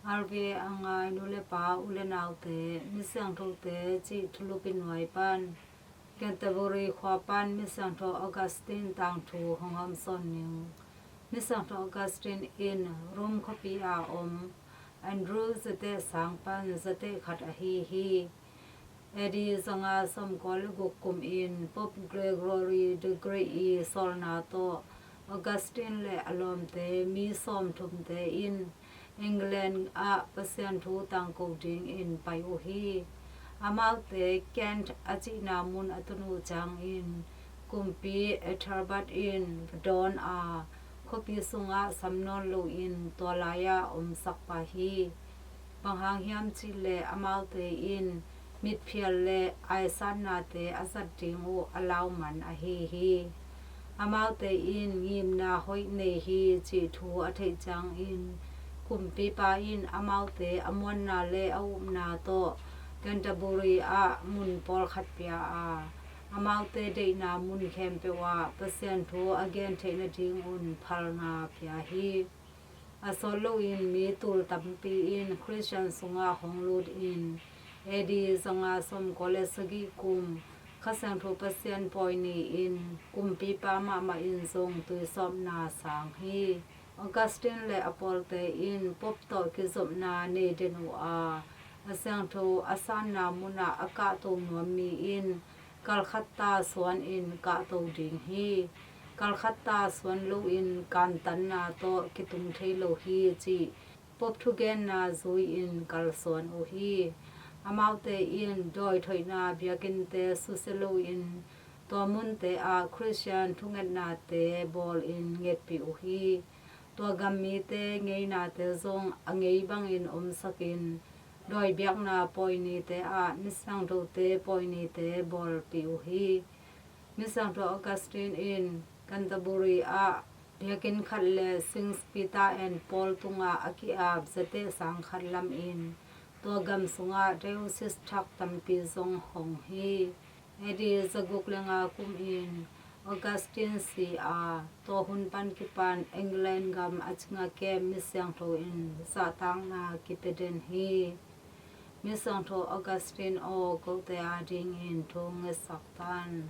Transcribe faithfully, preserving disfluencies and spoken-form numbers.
Harvey a ngai nu le pa, u le naute, misiangthote cih thulupi nuai pan Canterbury khua pan misiangtho Augustine tangthu hong hawmsawn ning. Misiangtho Augustine in Rome khuapi a om Andrew zateh sang pan zateh khat ahi hi. A D zanga sawmkua le guk kum in Pope Gregory the Great i sawlna tawh Augustine le a lawmte mi sawmthumte in England ah Pasian thu tangko dingin pai uh hi. Amaute Kent a cihna mun a tun uh ciangin kumpi Ethelbert in va dawn a, khuapi sungah sam nawn loin tua lai-ah omsak pah hi. Bang hang hiam cihleh amaute in mitphial le aisatnate a zat ding uh a lauman ahi hi. Amaute in ngimna hoih nei hi cih thu a theih ciangin kumpipa in amaute a muanna le a upna tawh Canterbury ah mun pawlkhat pia a, amaute deihna mun khempeuh ah Pasian thu a gen theih nadingun phalna pia hi. A sawt loin mi tul tampi in Khristian sungah hong lut in A D zanga sawmkua le sagih kum Kha Siangtho Pasian pawi ni-in kumpipa mahmah in zong tuisawpna sang hi. Augustine le a pawlte in Pope tawh kizopna nei den uh a, a siangtho a sanna munah a kahto nuam mi in kalkhatta suanin kahto ding hi. Kalkhatta suan loin kantanna tawh kitung thei lo hi cih Pope thugenna zui-in kalsuan uh hi. Amaute in dawithoihna biakinnte susia loin tua munte ah Khristian thungetnate bawlin ngetpih uh hi. Tua gam mite ngeinate zong a ngei bangin omsakin dawi biakna pawi nite ah misiangthote pawi nite bawlpih uh hi. Misiangtho Augustine in Canterbury ah biakinn khat le Saints Peter and Paul tungah a ki-ap zateh sang khat lamin tua gam sungah diocese thak tampi zong hong hi. A D zaguk le nga kumin Augustine si a, tua hun pan kipan England gam a cinga kem misiangtho in zahtakna kipia den hi. Misiangtho Augustine aw, kote adingin thu ngetsak tan.